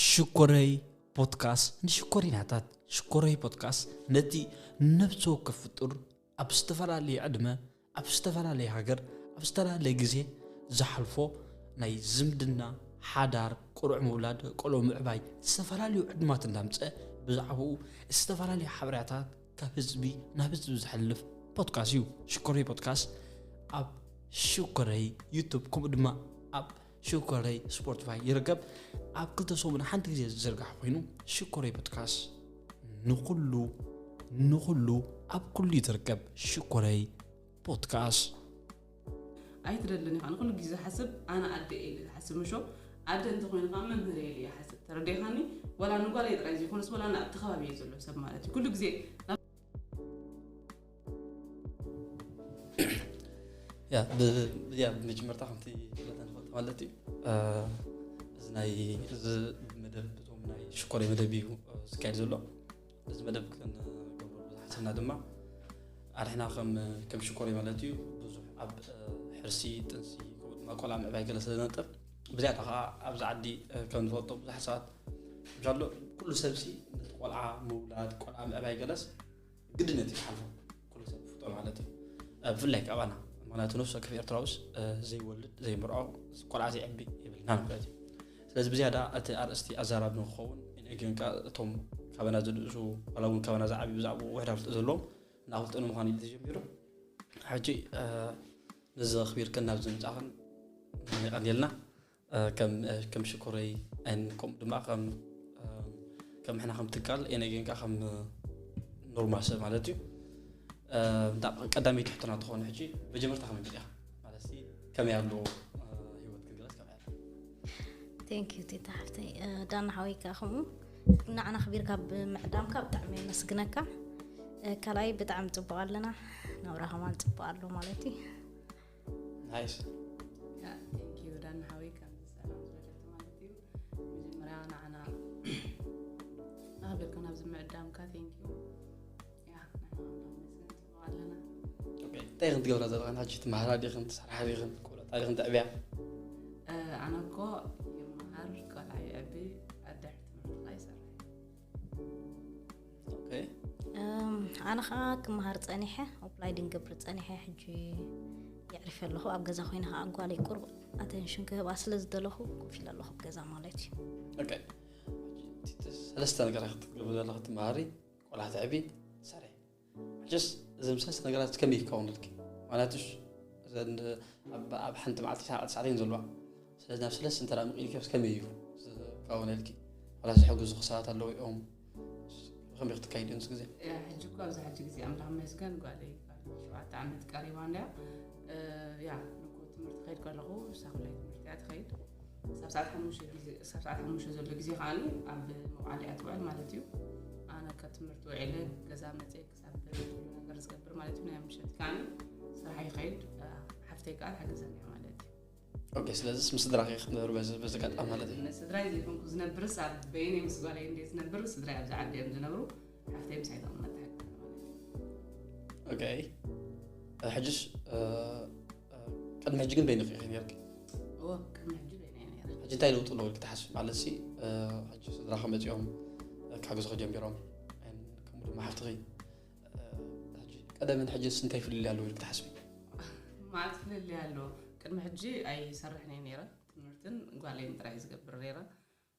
ሽኮረይ ፖድካስት ንሽኮሪናታት። ሽኮረይ ፖድካስት ነቲ ነብሲ ወከፍ ፍጡር ኣብ ዝተፈላለየ ዕድመ፣ ኣብ ዝተፈላለየ ሃገር፣ ኣብ ዝተፈላለየ ግዜ ዝሓልፎ ናይ ዝምድና፣ ሓዳር፣ ቆልዑ ምውላድ፣ ቆልዑ ምዕባይ፣ ዝተፈላለዩ ዕድማት እንዳምፀ ብዛዕባኡ ዝተፈላለዩ ሓበሬታታት ካብ ህዝቢ ናብ ህዝቢ ዘሕልፍ ፖድካስት እዩ። ሽኮረይ ፖድካስት ኣብ ሽኮረይ ዩቱብ ከምኡ ድማ ኣብ ሽኮረይ ስፖቲፋይ ይርከብ። ኣብ ክልተ ሰሙን ሓንቲ ግዜ ዝዝርጋሕ ኮይኑ ሽኮረይ ፖድካስት ንኹሉ ንኹሉ ኣብ ኩሉ እዩ ዝርከብ። ሽኮረይ ፖድካስት። ኣይትደልን ኢኻ። ንኩሉ ግዜ ዝሓስብ ኣነ ኣደ እየ ኢለ ዝሓስብ ምሾ ኣደ እንተኮይኑ ከዓ መምህር እየ ኢለ ይሓስብ። ተረዲእኻኒ? ወላ ንጓለይ ጥራይ ዘይኮነስ ወላ ንኣብቲ ከባቢ እየ ዘሎ ሰብ ማለት እዩ። ኩሉ ግዜ ያ ብ- ያ ብመጀመርታ ከምቲ ፍለጠ ንፈልጥ ማለት እዩ። እ፣ እዚ ናይ እዚ መደብ እቶም ናይ ሽኮር መደብ እዩ እ፣ ዝካየድ ዘሎ። እዚ መደብ ክንገብሮ ዝሓሰብና ድማ ኣድሕና ከም ከም ሽኮር ማለት እዩ ብዙሕ ኣብ እ፣ ሕርሲ ጥንሲ ከምኡ ድማ ቆልዓ ምዕባይ ገለ ስለዘነጥፍ ብዝያዳ ከዓ ኣብዚ ዓዲ እ፣ ከም ንፈልጦ ብዙሓት ሰባት ምሻሎ ኩሉ ሰብሲ ነቲ ቆልዓ ምውላድ ቆልዓ ምዕባይ ገለስ ግድነት እዩ ክሓልፎ ኩሉ ሰብ ክፍቶ ማለት እዩ። ብፍላይ ካባና ምክንያቱ ነፍሲ ወከፍ ኤርትራውስ ዘይወልድ ዘይምርዖ ቆልዓ ዘይዕቢ የብልና ማለት እዩ። ስለዚ ብዝያዳ እቲ ኣርእስቲ ኣዛራቢ ንክኸውን ግን እቶም ካባና ዝንእሱ ዋላ እውን ካባና ዝዓብዩ ብዛዕባኡ ውሕድ ኣፍልጦ ዘለዎም እናፈልጠ ንምዃን እዩ ተጀሚሩ። ሕጂ ነዚ ኣኽቢርክን ናብዚ ምምጻእኽን የቐንየልና። ከም ከም ሽኮረይ ን ከምኡ ድማ ከም ከም ሕና ከም ትካል ኤነጌን ከዓ ከም ኖርማል ሰብ ማለት እዩ። እንዳ ቀዳመይቲ ሕቶና ትኾን ሕጂ መጀመርታ ከመይ መፂእኻ ማለት ሲ ከመይ ኣሎ ህይወት ክግለፅ ከመይ ኣሎ ቴንክ ዩ ቴታ ሓፍተይ ዳና ሓወይ ከዓ ከምኡ ንዓና ክቢርካ ብምዕዳምካ ብጣዕሚ የመስግነካ ካልኣይ ብጣዕሚ ፅቡቅ ኣለና ናብራ ከማን ፅቡቅ ኣሎ ማለት እዩ ናይስ ቴንኪዩ ዳና ሓወይ ከምዚ ሰላም ዝበለቲ ማለት እዩ መጀመርያ ንዓና ኣኽቢርካ ናብዚ ምዕዳምካ ቴንኪዩ ያ ንዓና ኣምላኽ መስገን ኣለና እንታይ ኢኽን ትገብራ ዘለኽን ሕጂ ትመሃራ ዲኽን ትሰርሓ ዲኽን ቆልዑታ ዲኽን ተዕብያ ኣነ እኮ ይመሃር ቆልዓ ይዕቢ ኣድሕር ትምህርትኻ ይሰርሕ ኦኬ ኣነ ከዓ ክመሃር ፀኒሐ ኣፕላይ ድንገብር ፀኒሐ ሕጂ የዕሪፈ ኣለኹ ኣብ ገዛ ኮይነ ከዓ ጓለይ ቁሩብ ኣተንሽን ክህባ ስለ ዝደለኹ ኮፍ ኢለ ኣለኹ ኣብ ገዛ ማለት እዩ ኦኬ ሰለስተ ነገራት ክትገብሪ ዘለኺ ትመሃሪ ቆልዓ ተዕቢ ትሰርሒ ሕጅስ እዞም ሰለስተ ነገራት ከመይ ይከውኑልኪ ማለትሽ እዘን ኣብ ኣብ ሓንቲ መዓልቲ ሰዓት ሰዓተይን ዘለዋ ስለዚ ናብ ሰለስተ እንተ መቂልኪ ከመይ እዩ ዝከውነልኪ ዋላ ዝሕግዙ ክሳባት ኣለዉ እዮም ከመይ ክትካይድ ምስ ግዜ ሕጂ እኮ ኣብዚ ሕጂ ግዜ ኣምላኽ መስገን ጓለይ ሸውዓተ ዓመት ቀሪባ እንድያ ያ ንኮ ትምህርቲ ከይድ ከለኹ ሳኩላይ ትምህርቲ እያ ትኸይድ ሳብ ሰዓት ሓሙሽተ ዘሎ ግዜ ከዓ ኣብ መውዓሊ እያ ትውዕል ማለት እዩ ኣነ ካብ ትምህርቲ ውዒለ ገዛ መፀ ክሳብ ኩሉ ነገር ዝገብር ማለት እዩ ናይ ምሸት ከዓ ስራሕ ይኸይድ ሓፍተይ ከዓ ትሓግዘኒ እያ ማለት እዩ ኦኬ ስለዚስ ምስ ስድራኺ ክትነብሪ በዚ በዚ ኣጋጣሚ ማለት እዩ ንስድራይ ዘይኮንኩ ዝነብርስ ኣብ በይነይ ምስ ጓለይ እንደ ዝነብር ስድራይ ኣብዚ ዓዲ እዮም ዝነብሩ ሓፍተይ ምሳይ ተቐመጥ ትሓግዘኒ ማለት እዩ ኦኬ ሕጅስ ቅድሚ ሕጂ ግን በይንኺ ኢኺ ነርኪ እዎ ቅድሚ ሕጂ በይነይ ነይረ ሕጂ እንታይ ለውጢ ኣለዎ ኢልኪ ትሓስቢ ማለት ሲ ሕጂ ስድራኺ መፂኦም ክሕግዙኺ ጀሚሮም ከምኡ ድማ ሓፍትኺ ቀደምን ሕጅስ እንታይ ፍልልይ ኣለዎ ኢልኪ ትሓስቢ ማለት ፍልልይ ኣለዎ ቅድሚ ሕጂ ኣይሰርሕን እየ ነይረ ትምህርትን ጓለይን ጥራይ ዝገብር ነይረ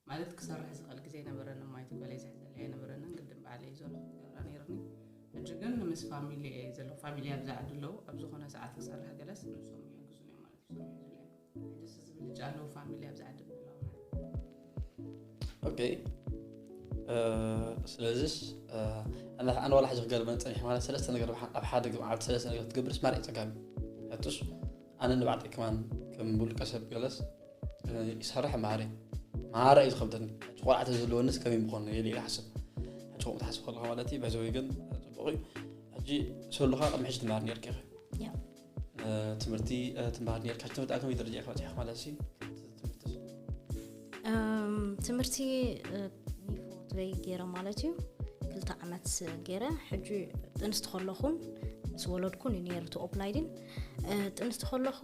ማለት ክሰርሕ ዝኽእል ግዜ ኣይነበረንን ማይቲ ጓለይ ዝሕዘለይ ኣይነበረንን ግድን ባዕለይ ዘሎ ክገብራ ነይርኒ ሕጂ ግን ምስ ፋሚሊ እየ ዘሎ ፋሚሊ ኣብዚ ዓዲ ኣለዉ ኣብ ዝኾነ ሰዓት ክሰርሕ ገለስ ንሶም ይሕግዙን እዮም ማለት እዮም ዝሰርሑ ዘለዮም ሕጂ ዝብልጫ ኣለዉ ፋሚሊ ኣብዚ ዓዲ ኣለዉ ማለት ኦኬ ስለዚስ ኣነ ዋላ ሕጂ ክገርመን ፀኒሕ ማለት ሰለስተ ነገር ኣብ ሓደ መዓልቲ ሰለስተ ነገር ክትገብርስ ማርእ ፀጋሚ ሕቱስ ኣነ ንባዕጠይ ከማን ከም ውልቀ ሰብ ገለስ ይሰርሕ ማሃሪ ማሃራ እዩ ዝኸብደኒ ቆልዓ ተዝህልወንስ ከመይ ምኾን የለ ኢለ ሓስብ ሕጂ ከምኡ ትሓስብ ከለኻ ማለት እዩ በዚ ወይ ግን ፅቡቕ እዩ ሕጂ ሰሉኻ ቅድሚ ሕጂ ትመሃር ነርኪ ኢኺ ትምህርቲ ትምሃር ነርካ ትምህርቲ ኣብ ከመይ ደረጃ ኢኻ በፂሕካ ማለት ሲ ትምህርቲ ኒፎ ትበይ ገይረ ማለት እዩ ክልተ ዓመት ገይረ ሕጂ ጥንስቲ ከለኹን ምስ ወለድኩን እዩ ነይሩ እቲ ኦፕላይድን ጥንስቲ ከለኹ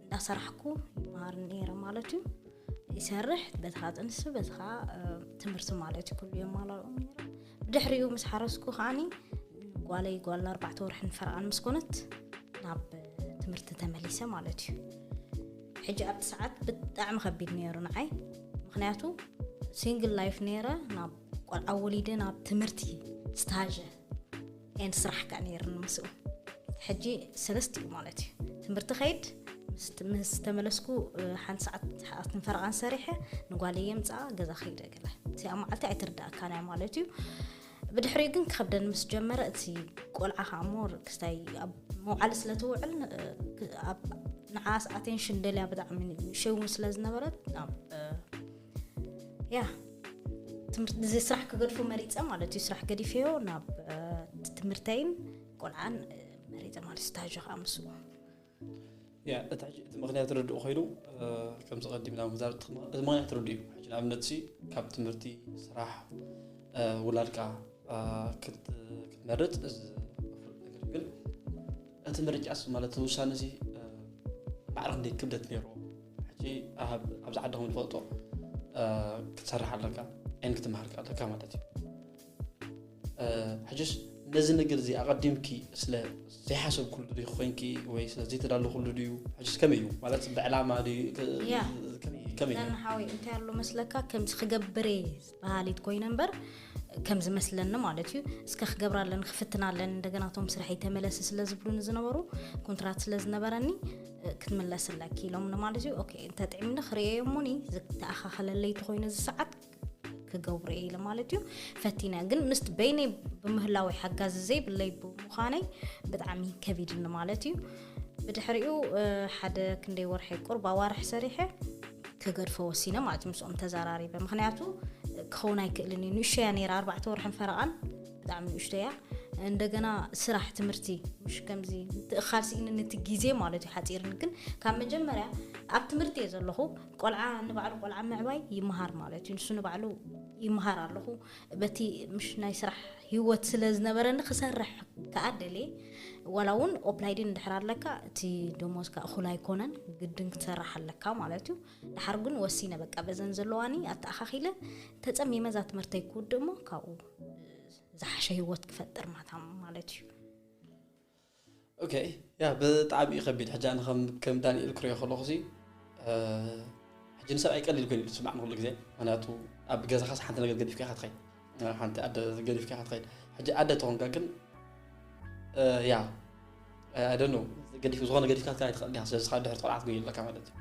እንዳሰራሕኩ ይመሃር ነይረ ማለት እዩ ይሰርሕ፣ በትኻ ጥንሲ፣ በትኻ ትምህርቲ ማለት እዩ። ኩሉ የማላልኦም ነይረ። ብድሕሪኡ ምስ ሓረስኩ ከዓኒ ጓለይ ጓል ኣርባዕተ ወርሕን ፈረቓን ምስ ኮነት ናብ ትምህርቲ ተመሊሰ ማለት እዩ። ሕጂ ኣብቲ ሰዓት ብጣዕሚ ከቢድ ነይሩ ንዓይ፣ ምክንያቱ ሲንግል ላይፍ ነይረ። ናብ ቆልዓ ወሊደ ናብ ትምህርቲ፣ ስታዥ ኤንድ ስራሕ ከኣ ነይርኒ ምስኡ። ሕጂ ሰለስተ እዩ ማለት እዩ። ትምህርቲ ከይድ ምስ ተመለስኩ ሓንቲ ሰዓት ሰዓትን ፈረቓን ሰሪሐ ንጓለይ የምፅኣ፣ ገዛ ከይደ ገለ እዚኣ መዓልቲ ኣይትርዳእካን እያ ማለት እዩ። ብድሕሪኡ ግን ክኸብደን ምስ ጀመረ እቲ ቆልዓ ከዓ ሞር ክስታይ ኣብ መውዓሊ ስለ ትውዕል ንዓስ ኣቴንሽን ደልያ ብጣዕሚ ንእሽተይ እውን ስለ ዝነበረት ናብ ያ ትምህርቲ እዚ ስራሕ ክገድፎ መሪፀ ማለት እዩ። ስራሕ ገዲፈዮ ናብ ትምህርተይን ቆልዓን መሪፀ ማለት ስታጅ ከዓ ምስኡ ያ እቲ ሕጂ እቲ ምክንያት ርድኡ ኮይኑ ከምዚ ቀዲምና ምዛር እቲ ምክንያት ርድኡ እዩ። ሕጂ ንኣብነት ሲ ካብ ትምህርቲ ስራሕ ውላድካ ክትመርፅ እዚ ነገር ግን እቲ ምርጫስ ማለት ውሳነ ሲ ማዕረ ክንደይ ክብደት ነይርዎ። ሕጂ ኣብዚ ዓዲ ከም ንፈልጦ ክትሰርሕ ኣለካ ን ክትመሃርካ ኣለካ ማለት እዩ። ሕጅስ ነዚ ነገር እዚ ኣቐዲምኪ ስለ ዘይሓሰብኩሉ ድዩ ኮይንኪ ወይ ስለ ዘይተዳለኹሉ ድዩ? ሕጅስ ከመይ እዩ ማለት ብዕላማ ድዩ? ከመይ እዩ? ሓወይ እንታይ ኣሎ መስለካ ከምዚ ክገብር እየ በሃሊት ኮይነ እምበር ከም ዝመስለኒ ማለት እዩ። እስከ ክገብራ ኣለኒ ክፍትና ኣለኒ እንደገና እቶም ስራሐይ ተመለሲ ስለ ዝብሉኒ ዝነበሩ ኮንትራት ስለ ዝነበረኒ ክትምለስለኪ ኢሎምኒ ማለት እዩ። ኦኬ እንተጥዕምኒ ክርእየዮሞኒ ዝተኣኻኸለለይ ተኮይኑ እዚ ሰዓት ክገብሮ እየ ኢለ ማለት እዩ ፈቲነ። ግን ምስቲ በይነይ ብምህላወይ ሓጋዚ ዘይብለይ ብምዃነይ ብጣዕሚ ከቢድኒ ማለት እዩ። ብድሕሪኡ ሓደ ክንደይ ወርሒ ቁርብ ኣዋርሕ ሰሪሐ ክገድፎ ወሲነ ማለት እዩ። ምስኦም ተዘራሪበ ምክንያቱ ክኸውን ኣይክእልን እዩ። ንእሽቶ እያ ነይራ ኣርባዕተ ወርሕን ፈረቓን ብጣዕሚ ንእሽቶ እያ። እንደገና ስራሕ ትምህርቲ ምሽ ከምዚ ምትእኻል ስኢንኒ እቲ ግዜ ማለት እዩ ሓፂርኒ። ግን ካብ መጀመርያ ኣብ ትምህርቲ እየ ዘለኹ። ቆልዓ ንባዕሉ ቆልዓ ምዕባይ ይመሃር ማለት እዩ። ንሱ ንባዕሉ ይመሃር ኣለኹ። በቲ ምሽ ናይ ስራሕ ህይወት ስለ ዝነበረኒ ክሰርሕ ከዓ ደልየ ዋላ እውን ኦፕላይድን እንድሕር ኣለካ እቲ ደሞዝካ እኹል ኣይኮነን ግድን ክትሰርሕ ኣለካ ማለት እዩ። ድሓር ግን ወሲነ በቃ በዘን ዘለዋኒ ኣተኣኻኺለ ተፀሚመ እዛ ትምህርተይ ክውድእ እሞ ካብኡ ዝሓሸ ህይወት ክፈጥር ማታ ማለት እዩ። ኦኬ ያ ብጣዕሚ እዩ ከቢድ። ሕጂ ኣነ ከም ከም ዳንኤል ክሪኦ ከለኹ ሲ ሕጂ ንሰብኣይ ቀሊል ኮይኑ ዝስማዕ ንኩሉ ግዜ ምክንያቱ ኣብ ገዛኻስ ሓንቲ ነገር ገዲፍካ ኢኻ ትኸይድ ሓንቲ ኣደ ገዲፍካ ኢኻ ትኸይድ። ሕጂ ኣደ ተኾንካ ግን ያ ኣደ ነው ገዲፍ ዝኾነ ገዲፍካ ትከይድ ትኽእል ዲኻ። ስለዚ ድሕሪ ቆልዓ ትጎይ ኣለካ ማለት እዩ።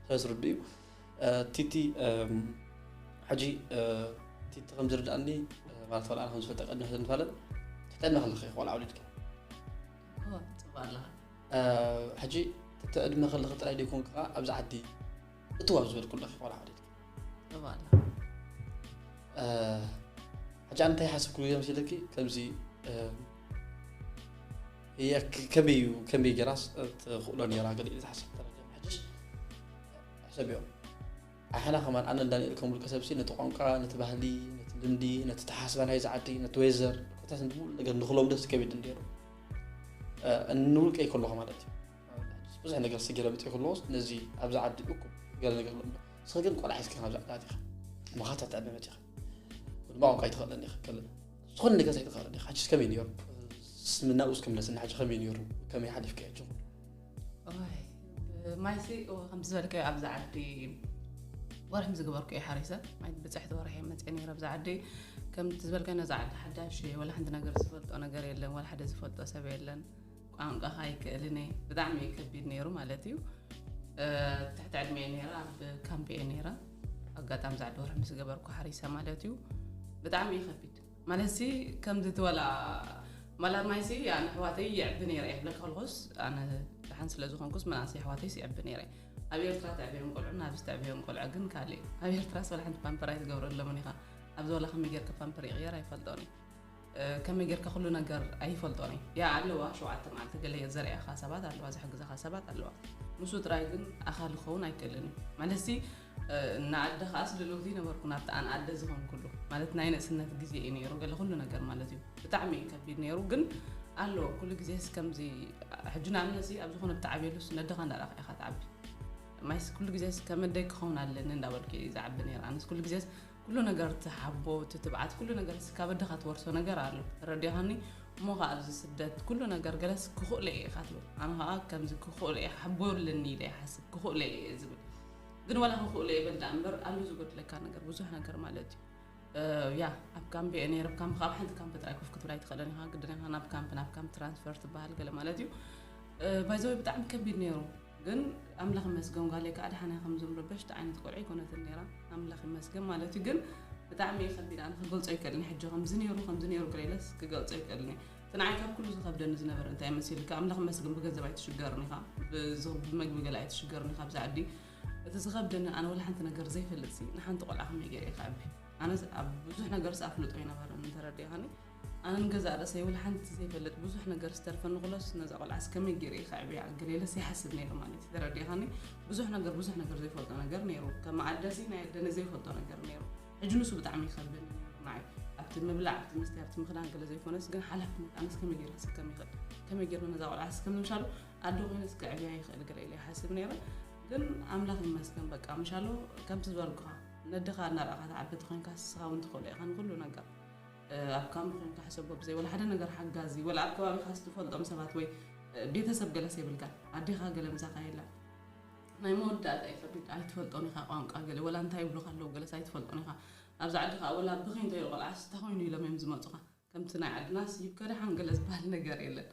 ስለዚ ርዱ እዩ። ቲቲ ሕጂ ቲቲ ከም ዝርዳእኒ ማለት ወላ ከም ዝፈልጠ ቀድሚ ንፋለጥ ትሕተ ዕድመ ከለኺ ቆልዓ ወሊድካ ፅቡቅ ኣለካ ሕጂ ትሕተ ዕድመ ከለኺ ጥራይ ደይኮንካ ኣብዚ ዓዲ እትዋብ ዝበልኩ ኣለኺ ቆልዓ ወሊድካ ፅቡቅ ኣለካ ሕጂ ኣነ እንታይ ሓስብ ክብሉ እዮም ሲለኪ ከምዚ ከመይ እዩ ከመይ ገራስ ትኽእሎ ነራ ገለ ኢለ ዝሓስብ ደረጃ ሕጅስ ሕሰብዮ ኣሕና ከማን ኣነ ዳንኤል ከም ውልቀ ሰብሲ ነቲ ቋንቋ ነቲ ባህሊ ነቲ ልምዲ ነቲ ተሓስባ ናይ ዝዓዲ ነቲ ወይዘር ኮታስ ንብሉ ነገር ንክሎም ደስ ከቢድ እንዲሩ ንውልቀ ይከለኹ ማለት እዩ ብዙሕ ነገር ስገለ መፅእ ከለዎስ ነዚ ኣብዚ ዓዲ እኩ ገለ ነገር ኣሎ ንስኸ ግን ቆልዓ ሒዝካ ኣብዚ ዓዲ ኣቲኻ መኻታ ተዕበ መፂኻ ብቋንቋ ኣይትኽእለን ኢኻ ዝኾነ ነገር ኣይትኽእለን ኢኻ ሕጅስ ከመይ ነይሩ ስምናኡ እስከ ምለስና ሕጂ ከመይ ነይሩ ከመይ ሓሊፍካ ሕጂ ማይሲ ከምቲ ዝበልካዮ ኣብዚ ዓዲ ወርሒ ዝገበርኩ እየ ሓሪሰ ማይ ብፅሕቲ ወርሒ መፅእ ነይረ ኣብዚ ዓዲ ከምቲ ዝበልካዮ ነዚ ዓዲ ሓዳሽ ወላ ሓንቲ ነገር ዝፈልጦ ነገር የለን ወላ ሓደ ዝፈልጦ ሰብ የለን ቋንቋኻ ኣይክእልን እየ ብጣዕሚ እዩ ከቢድ ነይሩ ማለት እዩ ትሕቲ ዕድመ እየ ነይረ ኣብ ካምፕ እየ ነይረ ኣጋጣሚ ዛዕዲ ወርሒ ምስ ገበርኩ ሓሪሰ ማለት እዩ ብጣዕሚ እዩ ከቢድ ማለት ሲ ከምዚ ትበላ ማላት ማይሲ ኣነ ኣሕዋተይ ይዕቢ ነይረ እየ ክብለካ ከልኩስ ኣነ ደሓን ስለ ዝኾንኩስ መናእሰይ ኣሕዋተይስ ይዕቢ ነይረ ኣብ ኤርትራ ተዕብዮም ቆልዑ ናብዚ ተዕብዮም ቆልዑ ግን ካልእ ኣብ ኤርትራስ ወላ ሓንቲ ፓምፐር ኣይትገብረሎምን ኢኻ ኣብዚ ወላ ከመይ ጌርካ ፓምፐር ይቕየር ኣይፈልጦን እዩ ከመይ ጌርካ ኩሉ ነገር ኣይፈልጦን እዩ ያ ኣለዋ ሸውዓተ መዓልቲ ገለ ዘርእያኻ ሰባት ኣለዋ ዝሕግዘኻ ሰባት ኣለዋ ንሱ ጥራይ ግን ኣኻል ክኸውን ኣይክእልን እዩ ማለትሲ ንኣደ ከዓስ ልልውቲ ነበርኩ ናብቲ ኣን ኣደ ዝኾንኩሉ ማለት ናይ ንእስነት ግዜ እዩ ነይሩ ገለ ኩሉ ነገር ማለት እዩ ብጣዕሚ እዩ ከቢድ ነይሩ ግን ኣለዎ ኩሉ ግዜስ ከምዚ ሕጂ ንኣብነትሲ ኣብ ዝኾነ ብትዓብየሉስ ነደኻ እንዳረኣኻ ኢኻ ትዓቢ ማይስ ኩሉ ግዜስ ከም ኣደይ ክኸውን ኣለኒ እንዳበልኩ እየ ዝዓቢ ነይረ። ኣነስ ኩሉ ግዜስ ኩሉ ነገር፣ እቲ ሓቦ፣ እቲ ትብዓት፣ ኩሉ ነገር እስካ በድኻ ትወርሶ ነገር ኣሎ። ተረዲኻኒ? እሞ ኸዓ ኣብዚ ስደት ኩሉ ነገር ገለስ ክኽእሎ እየ ኢኻ ትብል። ኣነ ኸዓ ከምዚ ክኽእሎ እየ፣ ሓቦ ኣለኒ ኢለ ይሓስብ፣ ክኽእሎ እየ ዝብል። ግን ዋላ ክኽእሎ እየ በል ደኣ እምበር ኣሎ ዝጎድለካ ነገር፣ ብዙሕ ነገር ማለት እዩ። እ፣ ያ ኣብ ካምፕ እየ ነይረ። ኣብ ካምፕ ካብ ሓንቲ ካምፕ ጥራይ ኮፍ ክትብል ኣይትኽእልን ኢኻ። ግድን ኢኻ ናብ ካምፕ ናብ ካምፕ ትራንስፈር ትበሃል ገለ ማለት እዩ። ባይዘወይ ብጣዕሚ ከቢድ ነይሩ። ግን ኣምላኽ ይመስገን ጓለይ ከዓ ደሓና ከም ዝምረበሽቲ ዓይነት ቆልዓ ኣይኮነትን ነይራ። ኣምላኽ ይመስገን ማለት እዩ። ግን ብጣዕሚ እዩ ከቢድ። ኣነ ክገልጾ ኣይክእልን ሕጂ ከምዚ ነይሩ ከምዚ ነይሩ ገለ ኢለስ ክገልጾ ኣይክእልን። እቲ ንዓይ ካብ ኩሉ ዝኸብደኒ ዝነበረ እንታይ መሲልካ? ኣምላኽ ይመስገን ብገንዘብ ኣይትሽገርን ኢኻ፣ ብዝ- ብመግቢ ገለ ኣይትሽገርን ኢኻ ኣብዚ ዓዲ። እቲ ዝኸብደኒ ኣነ ወላ ሓንቲ ነገር ዘይፈልጥ ሲ ንሓንቲ ቆልዓ ከመይ ገይረ ይኸዕቢ? ኣነስ ኣብ ብዙሕ ነገር ኣፍልጦ ኣይነበረን እንተረዲእኻኒ። ኣነ ንገዛእ ርእሰይ ወላ ሓንቲ ዘይፈልጥ ብዙሕ ነገር ዝተርፈኒ ኩሎስ ነዛ ቆልዓስ ከመይ ገይረ ይኸዕብያ ገለ ኢለስ ይሓስብ ነይረ ማለት እዩ። ተረዲእኻኒ? ብዙሕ ነገር ብዙሕ ነገር ዘይፈልጦ ነገር ነይሩ። ከም ኣደሲ ናይ ኣደነ ዘይፈልጦ ነገር ነይሩ። ሕጂ ንሱ ብጣዕሚ ይኸብደኒ ነይሩ ንዓይ። ኣብቲ ምብላዕ ኣብቲ መስተ ኣብቲ ምኽዳን ገለ ዘይኮነስ ግን ሓላፍነት ኣነስ ከመይ ገይረ ክስከም ይኽእል? ከመይ ገይረ ነዛ ቆልዓስ ከም ንምሻሉ ኣደ ኮይነስ ከዕብያ ይኽእል ገለ ኢለ ይሓስብ ነይረ። ግን ኣምላኽ ይመስገን በቃ ምሻሎ ከምቲ ዝበልኩኻ ነድኻ እናረኣኻ ትዓቢ ተኾይንካ ስኻ እውን ትኽእሎ ኢኻ ንኩሉ ነገር። ኣብ ካምፕ ኮይንካ ሕሰቦ ብዘይ ወላ ሓደ ነገር ሓጋዚ ወላ ኣብ ከባቢኻ ዝትፈልጦም ሰባት ወይ ቤተሰብ ገለስ የብልካን። ኣዴኻ ገለ ምሳኻ የላ። ናይ መወዳእታ ይኸብድ ኣይትፈልጦን ኢኻ ቋንቋ ገለ ወላ እንታይ ይብሉኻ ኣለዉ ገለስ ኣይትፈልጦን ኢኻ። ኣብዛ ዓዲ ከዓ ወላ ብኸይ እንተይሉ ቆልዓ ስታ ኮይኑ ኢሎም እዮም ዝመፁኻ። ከምቲ ናይ ዓድናስ ይብከ ደሓን ገለ ዝበሃል ነገር የለን።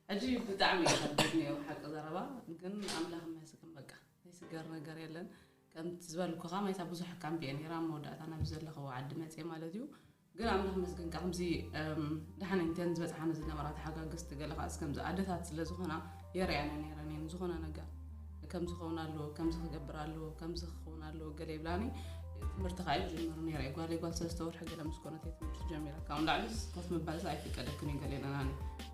ሕጂ ብጣዕሚ ይኸብድ ነይሩ ሓቂ ዘረባ። ግን ኣምላኽ ይመስገን በቃ ዘይስገር ነገር የለን። ከምቲ ዝበልኩኻ ማይታ ብዙሕ ካምፕ እየ ነይራ ኣብ መወዳእታ ናብ ዘለኸዎ ዓዲ መፅየ ማለት እዩ። ግን ኣምላኽ መስገን ከዓ ከምዚ ደሓን እንተን ዝበፅሓኒ ዝነበራ ተሓጋግዝቲ ገለ ከዓ እስከምዚ ኣደታት ስለ ዝኾና የርእያነ ነይረን እየን ዝኾነ ነገር ከም ዝኸውን ኣለዎ ከምዚ ክገብር ኣለዎ ከምዚ ክኸውን ኣለዎ ገለ ይብላኒ። ትምህርቲ ከዓ ይጅምር ነይረ ጓለይ ጓል ሰለስተ ወርሒ ገለ ምስ ኮነት እየ ትምህርቲ ጀሚረ ካብኡ ንላዕሊ ኮፍ ምባልስ ኣይፍቀደክን እዩ ገለ ኢለናኒ።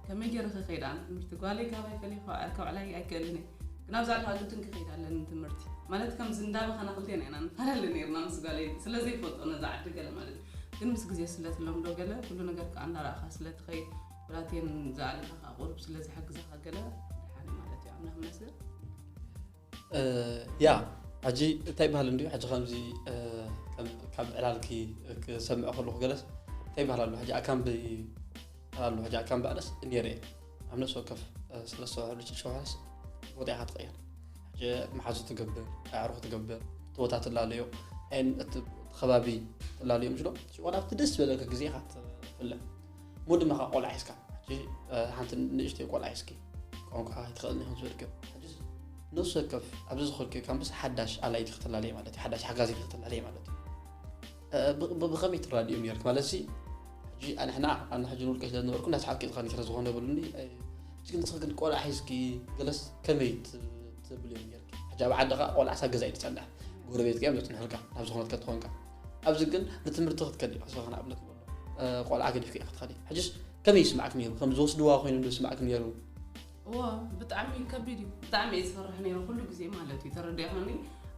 ከመይ ገይረ ክኸይድ ኣነ ትምህርቲ ጓለይ ካባይ ፈሊ ከውዕላይ ኣይክእልን እየ። ግን ኣብዛ ዓዲ ግድን ክኸይድ ኣለኒ ትምህርቲ ማለት ከምዚ እንዳበኸና ክልቴና ኢና ንፈላለ ነይርና ምስ ጓለይ ስለ ዘይፈልጦ ነዛ ዓዲ ገለ ማለት እዩ። ግን ምስ ግዜ ስለ ትለምዶ ገለ ኩሉ ነገር ከዓ እንዳረእኻ ስለ ትኸይድ ብላቴን ዝኣለካ ከዓ ቁሩብ ስለ ዝሕግዘካ ገለ ድሓን ማለት እዩ ኣምላኽ መስል። ያ ሕጂ እንታይ ይበሃል እንድዩ ሕጂ ከምዚ ካብ ዕላልኪ ክሰምዕ ከለኩ ገለስ እንታይ ይበሃል ኣሎ ሕጂ ኣካምቢ ኣሎ ሕጂ ኣካምቢ ኣነስ ነይረ ኣብ ነፍሲ ወከፍ ሰለስተ ወርሒ ሽዱሽተ ወርሒ ወጢኻ ትቐየር ሕጂ መሓዙ ትገብር ኣዕሩኽ ትገብር እቲ ቦታ ትላለዮ ን እቲ ከባቢ ትላለዮ ምሽ ዶ ሽቆላ ኣብቲ ደስ ዝበለካ ግዜ ኢኻ ትፍለ ሞ ድማ ካ ቆልዓ ሒዝካ ሓንቲ ንእሽተይ ቆልዓ ሒዝኪ ቋንቋ ኣይትኽእልን ኢኹም ዝበልክዮ ሕጅስ ነፍሲ ወከፍ ኣብዚ ዝኸድክዮ ካምፕስ ሓዳሽ ኣላይቲ ክትላለየ ማለት እዩ ሓዳሽ ሓጋዚ ክትላለየ ማለት እዩ ብኸመይ ትራድዮም ነርክ ማለት ሲ ሕጂ ኣንሕና ኣነ ሕጂ ንውልቀ ስለ ዝነበርኩ እንዳስሓቅኪ ዝኸኒ ስለ ዝኾነ ብሉኒ ሕጂ ግን ንስኺ ግን ቆልዓ ሒዝኪ ገለስ ከመይ ትብልዮም ነርክ ሕጂ ኣብ ዓድኻ ቆልዓ ሳብ ገዛ እዩ ትጸንሕ ጎረቤትካ እዮም ዘጽንሑልካ ናብ ዝኾነት ከትኾንካ ኣብዚ ግን ንትምህርቲ ክትከዲ ሕስኻ ንኣብነት ንበሎ ቆልዓ ገዲፍካ ኢኻ ትኸዲ ሕጅስ ከመይ ይስማዕክ ነይሩ ከም ዝወስድዋ ኮይኑ ዶ ይስማዕክ ነይሩ እዎ ብጣዕሚ ከቢድ እዩ ብጣዕሚ እየ ዝፈርሕ ነይረ ኩሉ ግዜ ማለት እዩ ተረዲእኻኒ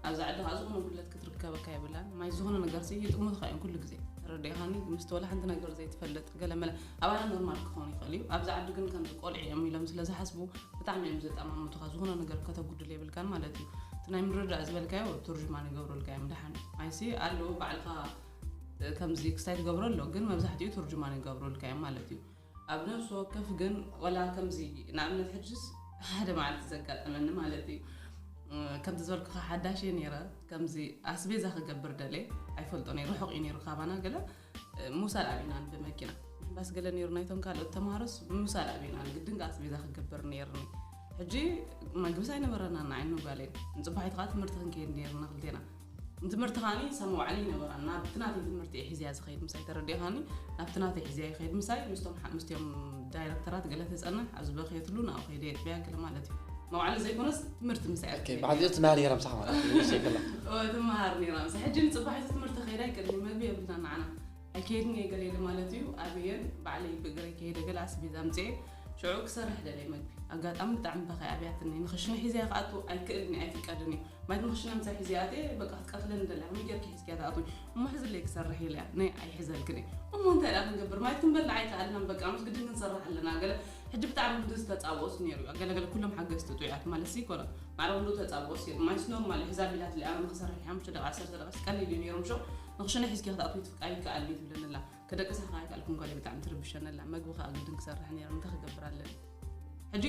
ኣብዚ ዓዲ ከዓ ዝኾነ ጉድለት ክትርከበካ የብላን ማይ ዝኾነ ነገር ሲ ይጥሙትካ እዮም ኩሉ ግዜ ተረዲእኻኒ ምስቲ ወላ ሓንቲ ነገር ዘይትፈልጥ ገለመለ ኣባና ኖርማል ክኸውን ይኽእል እዩ ኣብዚ ዓዲ ግን ከምዚ ቆልዒ እዮም ኢሎም ስለ ዝሓስቡ ብጣዕሚ እዮም ዘጠማምቱኻ ዝኾነ ነገር ከተጉድል የብልካን ማለት እዩ እቲ ናይ ምርዳእ ዝበልካዮ ቱርጅማን ይገብሩልካ እዮም ደሓን ማይሲ ኣለዉ ባዕልኻ ከምዚ ክስታይ ትገብሮ ኣሎ ግን መብዛሕትኡ ቱርጅማን ይገብሩልካ እዮም ማለት እዩ ኣብ ነፍሲ ወከፍ ግን ወላ ከምዚ ንኣብነት ሕጅስ ሓደ መዓልቲ ዘጋጠመኒ ማለት እዩ ከምቲ ዝበልኩኻ ሓዳሽ እየ ነይረ ከምዚ ኣስቤዛ ክገብር ደለ ኣይፈልጦ ነይ ርሑቕ እዩ ነይሩ ካባና ገለ ሙሳል ኣቢናን ብመኪና ምሕባስ ገለ ነይሩ ናይቶም ካልኦት ተምሃሮስ ሙሳል ኣቢናን ግድን ኣስቤዛ ክገብር ነይርኒ ሕጂ መግብስ ኣይነበረና ንዓይኑ ጓለይ ንፅባሒት ከዓ ትምህርቲ ክንከይድ ነይርና ክልቴና ንትምህርቲ ከዓኒ ሰም ዋዕሊ ይነበራና ብቲ ናተይ ትምህርቲ እየ ሒዝያ ዝኸይድ ምሳይ ተረዲእኻኒ ናብቲ ናተይ ሒዝያ ይኸይድ ምሳይ ምስቶም ሓ- ምስቲኦም ዳይረክተራት ገለ ተፀንሕ ኣብዚ በኽየትሉ ናብኡ ከይደ የጥብያ ገለ ማለት እዩ መዋዕሊ ዘይኮነስ ትምህርቲ ምሳይ እያ ትኸይድ። ብሓፂሩ ትምሃር ነይራ ምሳኻ ማለት እዩ ንእሽተይ ከላ እወ ትምሃር ነይራ ምሳይ ሕጂ ንፅባሒቱ ትምህርቲ ከይዳ ኣይቀድሚ መግቢ የብልና ንዓና ኣይከይድን እየ ገለ ኢለ ማለት እዩ ኣብየን ባዕለይ ብእግረይ ከይደ ገለ ኣስቤዛ ምፅኤ ሽዑ ክሰርሕ ደለየ መግቢ። ኣጋጣሚ ብጣዕሚ በኸይ ኣብያትኒ። ንኽሽነ ሒዘያ ክኣቱ ኣይክእልን እየ፣ ኣይፍቀድን እዩ። ማይት ንኽሽነ ምሳይ ሒዘያ ኣትየ፣ በቃ ክትቀትለኒ ደለያ። ከመይ ጌርኪ ሒዝኪያ ትኣትዊ? እሞ ሕዝለይ ክሰርሕ ኢለያ። ነይ ኣይሕዘልክን እየ። እሞ እንታይ ደኣ ክንገብር? ማይት ክንበልዕ ኣይከኣልናን። በቃ ምስ ግድን ክንሰርሕ ኣለና። ገለ ሕጂ ብጣዕሚ ብዙ ተጻብኦስ ነይሩ እዩ። ገለ ገለ ኩሎም ሓገዝቲ ጥዑያት ማለት ሲ ይኮነ። ማዕረ ኩሉ ተጻብኦስ ነይሩ። ማይት ኖርማል እዩ። ሕዛ ቢላት ለያ ንኽሰርሕ ሓሙሽተ ደቂቃ፣ ዓሰርተ ደቂቃ ቀሊል እዩ ነይሩ። ምሾ ንኽሽነ ሒዝኪያ ክትኣትዊ ትፍቃ ኣይከኣልን እዩ ትብለኒ ኣላ። ከደቅሳ ከኣ ኣይከኣልኩን ጓለይ ብጣዕሚ ትርብሸኒ ኣላ። መግቢ ከኣ ግድን ክሰርሕ ነይረ። እንታይ ክገብር ኣለኒ? ሕጂ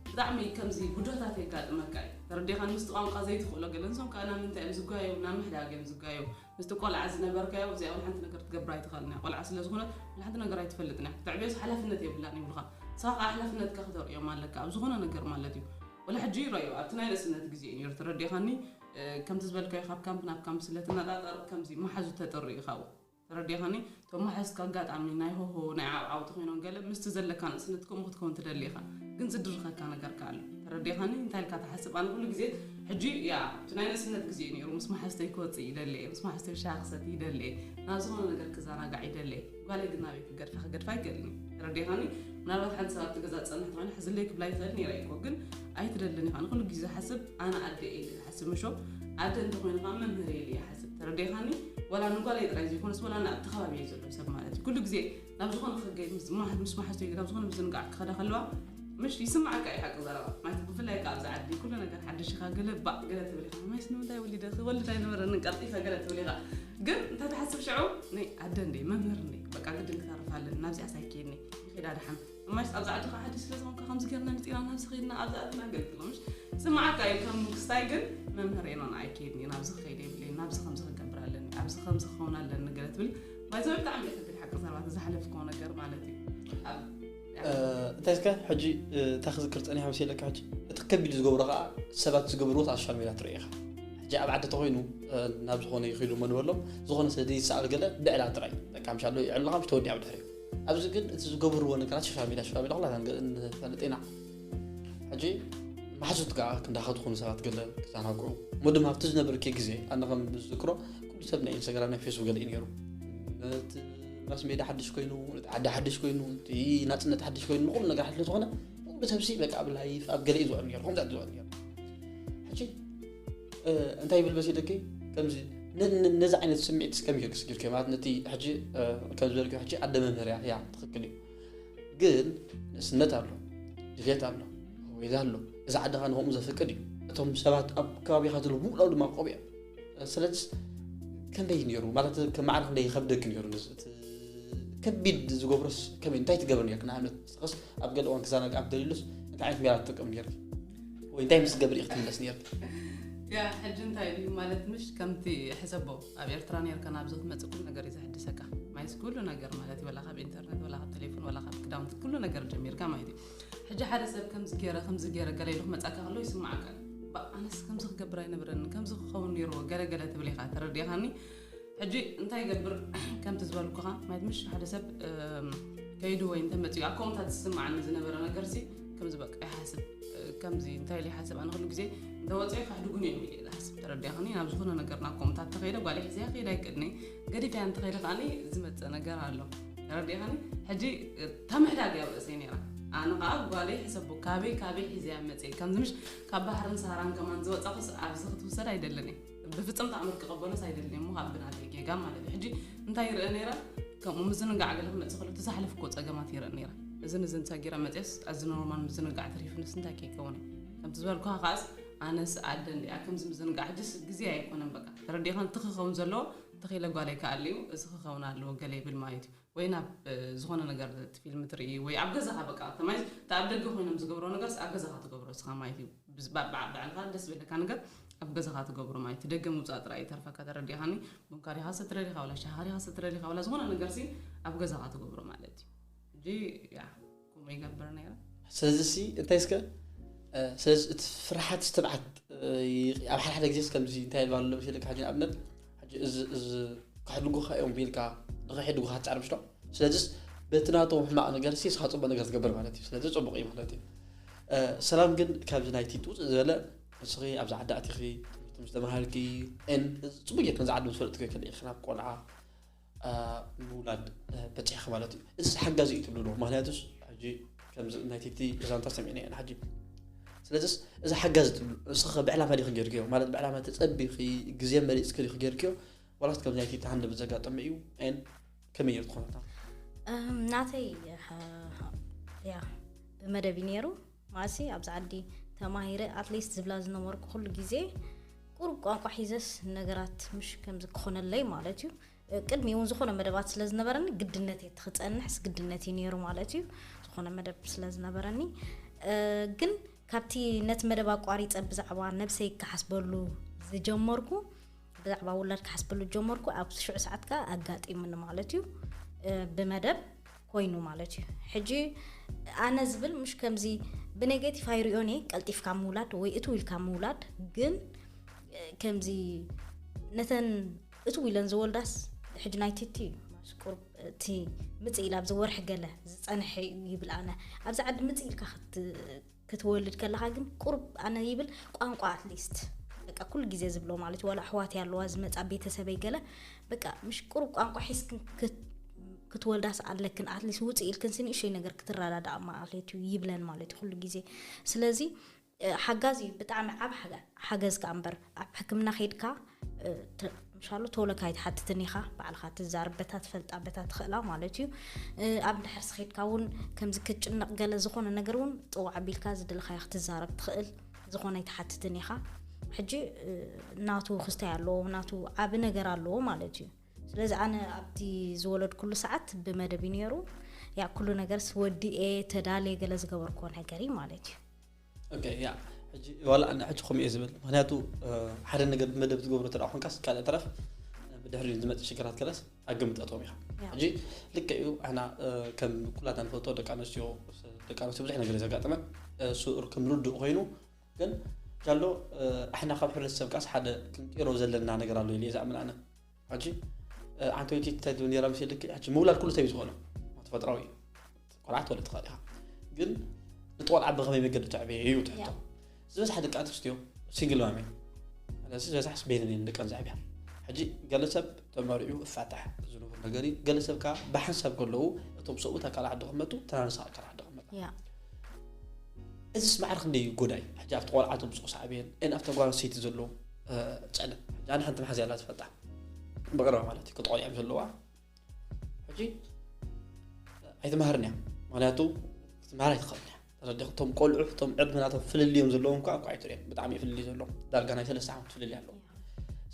ብጣዕሚ ከምዚ ጉዶታት የጋጥመካ እዩ። ተረዲኻኒ? ምስቲ ቋንቋ ዘይትኽእሎ ገለ። ንሶም ከኣ ናብ ምንታይ እዮም ዝጓየው? ናብ ምሕዳግ እዮም ዝጓየው። ምስቲ ቆልዓ ዝነበርካዮ እዚኣ እውን ሓንቲ ነገር ትገብር ኣይትኽእልን እያ። ቆልዓ ስለ ዝኾነት ሓንቲ ነገር ኣይትፈልጥን እያ። ክትዕብዮስ ሓላፍነት የብላን ይብሉኻ። ንስኻ ከኣ ሓላፍነትካ ክተርእዮም ኣለካ ኣብ ዝኾነ ነገር ማለት እዩ። ወላ ሕጂ ይረኣዩ፣ ኣብቲ ናይ ንእስነት ግዜ እዩ ነይሩ። ተረዲኻኒ? እ፣ ከምቲ ዝበልካዮ ካብ ካምፕ ናብ ካምፕ ስለ ትነጣጠር ከምዚ መሓዙ ተጥሪ ኢኻ። ተረዲኻኒ? እቶም መሓዝካ ኣጋጣሚ ናይ ሆሆ ናይ ዓውዓው ተኾይኖም ገለ ምስቲ ዘለካ ንእስነት ከምኡ ክትከውን ትደሊ ኢኻ። ግን ዝድርኸካ ነገር ከኣ ኣሎ። ተረዲኻኒ? እንታይ ኢልካ ትሓስብ? ኣነ ኩሉ ግዜ ሕጂ ያ፣ እቲ ናይ ንእስነት ግዜ እዩ ነይሩ። ምስ መሓዝተይ ክወጽእ ይደሊ እየ። ምስ መሓዝተይ ሻሂ ክሰቲ ይደሊ እየ። ናብ ዝኾነ ነገር ክዘናጋዕ ይደሊ እየ። ጓለይ ግን ናበይ ክገድፋ? ክገድፋ ኣይክእልን እየ። ተረዲኻኒ? ምናልባት ሓንቲ ሰባት እቲ ገዛ ትጸንሕ ተኾይና ሕዝለይ ክብላ ይኽእል ነይረ እኮ። ግን ኣይትደልን ኢኻ። ንኹሉ ግዜ ዝሓስብ ኣነ ኣደ እየ ኢለ ዝሓስብ ምሾ። ኣደ እንተኾይኑ ከኣ መምህር እየ ኢለ ይሓስብ። ተረዲኻኒ? ወላ ንጓለይ ጥራይ ዘይኮነስ ወላ ንኣብቲ ከባቢ እዩ ዘሎ ሰብ ማለት እዩ። ኩሉ ግዜ ናብ ዝኾነ ክገይ ምስ መሓ-፣ ምስ መሓዝተይ ናብ ዝኾነ ምዝንጋዕ ክኸዳ ከለዋ ምሽ ይስምዓካ እዩ ሓቂ ዘረባ። ማለት ብፍላይ ከኣ ኣብዚ ዓዲ ኩሉ ነገር ሓድሽ ኢኻ፣ ገለ ባእ ገለ ትብል ኢኻ። ማይስ ንምንታይ ወሊደ ክወልድ ኣይነበረንን ቀልጢፈ ገለ ትብል ኢኻ። ግን እንታይ ትሓስብ ሽዑ? ነይ ኣደ እንደ መምህር እንደ በቃ ግድን ክተርፍ ኣለኒ፣ ናብዚኣስ ኣይከይድኒ። ይኸዳ ደሓን። እማሽ ኣብዚ ዓዲ ከዓ ሓድሽ ስለ ዝኾንካ ከምዚ ጌርና መፂና ናብዚ ኸይድና ኣብዚ ዓድና ገለ ትብሎ ምሽ ስምዓካ እዩ ከም ክስታይ። ግን መምህር እየ ኖን ኣይከይድኒ፣ ናብዚ ክኸይድ የብለይ፣ ናብዚ ከምዚ ክገብር ኣለኒ፣ ኣብዚ ከምዚ ክኸውን ኣለኒ ገለ ትብል። ባይዘ ብጣዕሚ እየ ከቢድ ሓቂ ሰባት ዝሓለፍክዎ ነገር ማለት እዩ። ኣብ እንታይ እስከ ሕጂ እንታይ ክዝክር ፀኒሐ መሲለካ? ሕጂ እቲ ከቢድ ዝገብሮ ከዓ ሰባት ዝገብርዎ ኣብ ሶሻል ሚድያ ትርኢ ኢኻ። ሕጂ ኣብ ዓዲ ተኮይኑ ናብ ዝኾነ ይኽዱ መንበሎም ዝኾነ ስለ ዘይሰኣል ገለ ብዕላ ጥራይ በቃ ምሻሎ ይዕልኻ ምሽ ተወዲኣ ብድሕሪ። ኣብዚ ግን እቲ ዝገብርዎ ነገራት ሶሻል ሚድያ ሶሻል ሚድያ ኩላታ ንፈልጥ ኢና። ሕጂ ማሕዙት ከዓ ክንዳኸ ዝኾኑ ሰባት ገለ ክዘናግዑ እሞ ድማ ኣብቲ ዝነበርኪ ግዜ ኣነ ከም ዝዝክሮ ኩሉ ሰብ ናይ ኢንስታግራም ናይ ፌስቡክ ገለ እዩ ነይሩ። እቲ ማስ ሜዳ ሓድሽ ኮይኑ፣ እቲ ዓዲ ሓድሽ ኮይኑ፣ እቲ ናፅነት ሓድሽ ኮይኑ፣ ንኹሉ ነገር ሓድሽ ዝኾነ ኩሉ ሰብሲ በቃ ኣብ ላይፍ ኣብ ገለ እዩ ዝውዕል ነይሩ፣ ከምዚ እዩ ዝውዕል ነይሩ። ሕጂ እንታይ ይብል መሲለኪ ከምዚ ነዚ ዓይነት ስምዒት እስከም ይርክስ ጊርክ ማለት ነቲ ሕጂ ከም ዝበልኪ ሕጂ ኣደ መምህር እያ ትኽክል እዩ። ግን ንእስነት ኣሎ፣ ድሌት ኣሎ፣ ወይዛ ኣሎ። እዚ ዓድኻ ንኸምኡ ዘፍቅድ እዩ። እቶም ሰባት ኣብ ከባቢኻ ዘለዉ ብምሉኦም ድማ ቆቢዕ ስለዚ ከመይ ነይሩ ማለት ከም ማዕረ ክንደይ ይኸብደኪ ነይሩ? ከቢድ ዝገብሮስ ከመይ እንታይ ትገብር ነርክ? ንኣብነት ንስኸስ ኣብ ገለ እዋን ክዘናግዓ ደሊሉስ እንታይ ዓይነት ሜላ ትጥቀም ነርክ? ወይ እንታይ ምስ ገብር ኢኽ ትምለስ ነርክ? ያ ሕጂ እንታይ እዩ ማለት ምሽ ከምቲ ሕሰቦ ኣብ ኤርትራ ነርካ ናብዚ ክትመጽእ ኩሉ ነገር እዩ ዘሕድሰካ። ማይስ ኩሉ ነገር ማለት እዩ፣ ወላ ካብ ኢንተርነት፣ ወላ ካብ ቴሌፎን፣ ወላ ካብ ክዳውንቲ ኩሉ ነገር ጀሚርካ ማለት እዩ። ሕጂ ሓደ ሰብ ከምዚ ገይረ ከምዚ ገይረ ገለ ኢሉ ክመጻካ ከሎ ይስምዓካ። ኣነስ ከምዚ ክገብር ኣይነበረኒ፣ ከምዚ ክኸውን ነይርዎ ገለ ገለ ትብል ኢኻ። ተረዲኻኒ? ሕጂ እንታይ ይገብር ከምቲ ዝበልኩኻ ማለት ምሽ ሓደ ሰብ ከይዱ ወይ እንተመፅኡ ኣብ ከምኡታት ዝስምዓኒ ዝነበረ ነገር ሲ ከምዚ በቃ ይሓስብ። ከምዚ እንታይ ኢለ ይሓስብ ኣነ ኩሉ ግዜ እንተወፅኦ ከሕድጉን እዮም ኢለ ዝሓስብ። ተረዲኻኒ? ናብ ዝኾነ ነገር ናብ ከምኡታት ተኸይደ ጓል ሒዘያ ከይድ ኣይክእልኒ። ገዲፈያ እንተኸይደ ከዓኒ ዝመፅእ ነገር ኣሎ። ተረዲኻኒ? ሕጂ ተምሕዳግ ኣብ ርእሰይ ነይራ። ኣነ ከዓ ጓለይ ሕሰቡ ካበይ ካበይ ሒዘያ መፅእ ከምዚ ምሽ ካብ ባሕርን ሰሃራን ከማን ዝወፃኹስ ኣብዚ ክትውሰድ ኣይደልን እየ። ብፍፅም ተኣምር ክቐበሎስ ኣይደልን እየ እሞ ካብ ብናተይ ጌጋ ማለት እዩ። ሕጂ እንታይ ይርአ ነይረ? ከምኡ ምዝንጋዕ ገለ ክመፅእ ከሎ እቲ ዝሓለፍክዎ ፀገማት ይርአ ነይረ። እዝን እዝን ሰጊረ መፅየስ ኣዚ ኖርማል ምዝንጋዕ ተሪፉንስ እንታይ ከይከውን እዩ? ከምቲ ዝበልኩኻ ከዓስ ኣነስ ኣደ እንዲኣ ከምዚ ምዝንጋዕ ሕጅስ ግዜ ኣይኮነን በቃ ተረዲኻን እቲ ክኸውን ዘለዎ ተኺለ ጓለይ ከኣልዩ እዚ ክኸውን ኣለዎ ገለ ይብል ማለት እዩ። ወይ ናብ ዝኾነ ነገር እቲ ፊልም ትርኢ ወይ ኣብ ገዛኻ በቃ ተማይ እቲ ኣብ ደገ ኮይኖም ዝገብሮ ነገርስ ኣብ ገዛኻ ትገብሮ እስኻ ማለት እዩ። ብዓልኻ ደስ ዝበለካ ነገር ኣብ ገዛኻ ትገብሮ ማለት እዩ። ደገ ምውፃእ ጥራይ ይተርፈካ። ተረዲኻኒ? ቡንካ ዲኻ ሰትረ ዲኻ ወላ ሻሃ ዲኻ ሰትረ ዲኻ ወላ ዝኾነ ነገርሲ ኣብ ገዛኻ ትገብሮ ማለት እዩ። ሕጂ ያ ከምኡ ይገብር ነይረ። ስለዚ ሲ እንታይ እስከ ስለዚ እቲ ፍርሓት ትብዓት ኣብ ሓደ ሓደ ግዜስ ከምዚ እንታይ ይባል ኣሎ መሲለካ ሕጂ ንኣብነት ሕጂ እዚ እዚ ከሕድጉኻ እዮም ኢልካ ንኸይሕድጉኻ ትጻረፍ ሽዶ? ስለዚስ በቲ ናቶም ሕማቕ ነገር ሲ ንስኻ ጽቡቕ ነገር ትገብር ማለት እዩ። ስለዚ ጽቡቕ እዩ ማለት እዩ። ሰላም ግን ካብዚ ናይቲ ትውፅእ ዝበለ ንስኺ ኣብዚ ዓዲ ኣቲኺ ትምህርቲ ምስ ተምሃርኪ ን ፅቡቅ ጌርኪ ነዚ ዓዲ ምስ ፈለጥኪ ከለ ኢኺ ናብ ቆልዓ ምውላድ በፂሕኪ ማለት እዩ። እዚ ሓጋዚ እዩ ትብሉ ዶ? ምክንያቱስ ሕጂ ከምዚ ናይ ቲቲ ዛንታ ሰሚዕና ኢና ሕጂ። ስለዚስ እዚ ሓጋዚ ትብሉ ንስኸ ብዕላማ ዲኺ ጌርክዮ? ማለት ብዕላማ ተጸቢኺ ግዜ መሪጽኪ ዲኺ ጌርክዮ? ዋላስ ከምዚ ናይ ቲቲ ሃንደበት ዘጋጠመ እዩ? ኤን ከመይ ጌርኪ ትኾነታ? እም፣ ናተይ ሓ- ሓ- ያ ብመደብ እዩ ነይሩ። ማሲ ኣብዚ ዓዲ ተማሂረ ኣትሊስት ዝብላ ዝነበርኩ ኩሉ ግዜ ቁሩብ ቋንቋ ሒዘስ ነገራት ምሽ ከምዚ ክኾነለይ ማለት እዩ። ቅድሚ እውን ዝኾነ መደባት ስለ ዝነበረኒ ግድነት እየ፣ እቲ ክፀንሕስ ግድነት እዩ ነይሩ ማለት እዩ። ዝኾነ መደብ ስለ ዝነበረኒ ግን ካብቲ ነቲ መደብ ኣቋሪፀ ብዛዕባ ነብሰይ ክሓስበሉ ዝጀመርኩ ብዛዕባ ውላድ ክሓስበሉ ዝጀመርኩ ኣብ ሽዑ ሰዓት ከ ኣጋጢሙኒ ማለት እዩ። ብመደብ ኮይኑ ማለት እዩ። ሕጂ ኣነ ዝብል ምሽ ከምዚ ብኔጌቲቭ ኣይሪኦን እየ፣ ቀልጢፍካ ምውላድ ወይ እትው ኢልካ ምውላድ። ግን ከምዚ ነተን እትው ኢለን ዝወልዳስ ሕጂ ናይ ቲቲ እዩ። ቁርብ እቲ ምፅእ ኢላ ኣብዚ ወርሒ ገለ ዝፀንሐ እዩ ይብል። ኣነ ኣብዚ ዓዲ ምፅእ ኢልካ ክትወልድ ከለካ ግን ቁርብ ኣነ ይብል ቋንቋ ኣትሊስት በቃ ኩሉ ግዜ ዝብሎ ማለት እዩ። ዋላ ኣሕዋት ኣለዋ ዝመፃ ቤተሰበይ ገለ በቃ ምሽ ቁርብ ቋንቋ ሒዝክን ክትወልዳስ ኣለክን ኣትሊስት ውፅእ ኢልክን ሲ ንእሽተይ ነገር ክትረዳዳኣ ማለት እዩ ይብለን ማለት እዩ ኩሉ ግዜ። ስለዚ ሓጋዚ እዩ ብጣዕሚ ዓብ ሓገዝ ከዓ እምበር ኣብ ሕክምና ከይድካ ምሻሉ ተውለካ ኣይትሓትትን ኢኻ። ባዕልካ ትዛርብ በታ ትፈልጣ በታ ትኽእላ ማለት እዩ። ኣብ ድሕርሲ ከይድካ እውን ከምዚ ክትጭነቕ ገለ ዝኾነ ነገር እውን ጥዋዕ ኣቢልካ ዝደለካዮ ክትዛረብ ትኽእል። ዝኾነ ኣይትሓትትን ኢኻ። ሕጂ ናቱ ክስታይ ኣለዎ፣ ናቱ ዓብ ነገር ኣለዎ ማለት እዩ። ስለዚ ኣነ ኣብቲ ዝወለድኩሉ ሰዓት ብመደብ እዩ ነይሩ። ያ ኩሉ ነገርስ ወዲኤ ተዳልየ ገለ ዝገበርክዎ ነገር እዩ ማለት እዩ። ኦኬ፣ ያ ሕጂ ዋላ ኣነ ሕጂ ከምኡ እየ ዝብል። ምክንያቱ ሓደ ነገር ብመደብ ትገብሮ ተደኣ ኮንካስ ካልእ ተረፍ ብድሕሪ ዝመፅእ ሽግራት ገለስ ኣገምጠቶም ኢኻ። ሕጂ ልክዕ እዩ። ኣሕና ከም ኩላትና ንፈልጦ ደቂ ኣንስትዮ ደቂ ኣንስትዮ ብዙሕ ነገር እዩ ዘጋጥመን። እሱ ከም ርዱእ ኮይኑ ግን ጃሎ ኣሕና ካብ ሕብረተሰብ ካስ ሓደ ክንቅሮ ዘለና ነገር ኣሎ ኢለ ዝኣምን ኣነ። ሕጂ ኣንተ ወይቲ እንታይ ትብል ነራ ምስ ልክ ሕጂ ምውላድ ኩሉ ሰብ ዝኮነ ተፈጥራዊ እዩ። ቆልዓ ትወልድ ትኽእል ኢኻ። ግን እቲ ቆልዓ ብኸመይ መገዲ ተዕብየ እዩ ትሕቶ። ዝበዝሓ ደቂ ኣንስትዮ ሲንግል ማም እየን። ስለዚ ዝበዝሓ ስበይነን እየን ደቀን ዘዕብያ። ሕጂ ገለ ሰብ ተመሪዑ እፋታሕ ዝነብር ነገር እዩ። ገለ ሰብ ከዓ ብሓንሳብ ከለዉ እቶም ሰብኡት ኣካል ዓዲ ክመጡ ተናንሳ ኣካል ዓዲ ክመጣ። ያ እዚስ ማዕረ ክንደይ እዩ ጎዳይ? ሕጂ ኣብቲ ቆልዓ ተምፅኦ ሳዕቤን ኤን ኣብታ ጓል ኣንስተይቲ ዘሎ ፀገም። ሕጂ ኣነ ሓንቲ መሓዝ ያላ ዝፈልጣ ብቐረባ ማለት እዩ ክትቆልዕም ዘለዋ ሕጂ ኣይትመሃርን እያ። ምክንያቱ ክትመሃር ኣይትኽእልን እያ። ተረዲኹ እቶም ቆልዑ እቶም ዕድመ ናቶም ፍልልዮም ዘለዎም እኳ እኳ ኣይትሪኦም። ብጣዕሚ እዩ ፍልልይ ዘለዎም። ዳርጋ ናይ ሰለስተ ዓመት ፍልልይ ኣለዎም።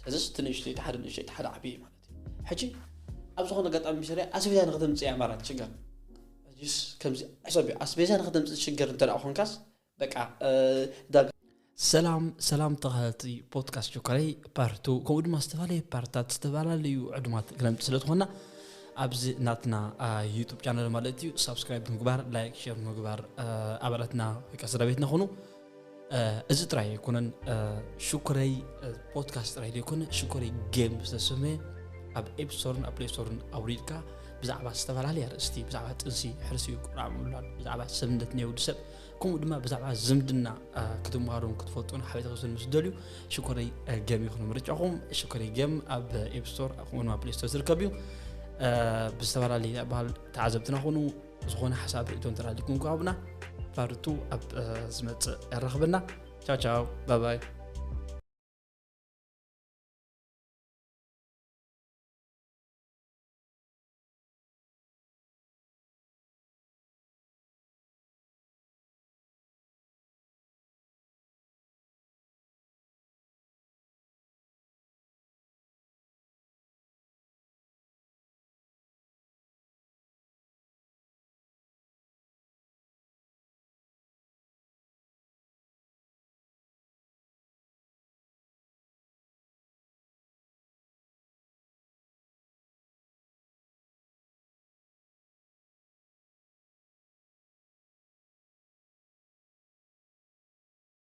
ስለዚስ እቲ ንእሽተይ እቲ ሓደ ንእሽተይ እቲ ሓደ ዓብዪ ማለት እዩ። ሕጂ ኣብ ዝኾነ ኣጋጣሚ ሚሰሪያ ኣስቤዛ ንክተምፅእ እያ ማራት ሽገር። ሕጂስ ከምዚ ሕሰብ እዩ ኣስቤዛ ንክተምፅእ ሽገር እንተ ደኣ ኮንካስ በቃ ዳርጋ ሰላም ሰላም ተኸታተልቲ ፖድካስት ጆከረይ ፓርቱ ከምኡ ድማ ዝተፈላለዩ ፓርታት ዝተፈላለዩ ዕዱማት ክነምፅእ ስለ ዝኾንና ኣብዚ ናትና ዩቱብ ቻነል ማለት እዩ ሳብስክራይብ ብምግባር ላይክ ሸር ብምግባር ኣባላትና ወይ ከዓ ስድራ ቤትና ኹኑ። እዚ ጥራይ ኣይኮነን። ሽኮረይ ፖድካስት ጥራይ ዘይኮነ ሽኮረይ ጌም ዝተሰመየ ኣብ ኤፕስቶርን ኣብ ፕሌስቶርን ኣውሪድካ ብዛዕባ ዝተፈላለየ ኣርእስቲ ብዛዕባ ጥንሲ ሕርሲ ቆልዓ ምውላድ ብዛዕባ ሰብነት ናይ ወዲ ሰብ ከምኡ ድማ ብዛዕባ ዝምድና ክትምሃሩን ክትፈልጡን ሓበሬታ ክትወስዱን ምስ ትደልዩ ሽኮረይ ገም ይኹን ምርጫኹም። ሽኮረይ ገም ኣብ ኤፕስቶር ከምኡ ድማ ፕሌስቶር ዝርከብ እዩ። ብዝተፈላለየ ዝበሃል ተዓዘብትና ኹኑ። ዝኾነ ሓሳብ ርእቶ እንተላሊኩም ክሃቡና ፓርቱ ኣብ ዝመፅእ የራኽበና። ቻው ቻው ባባይ።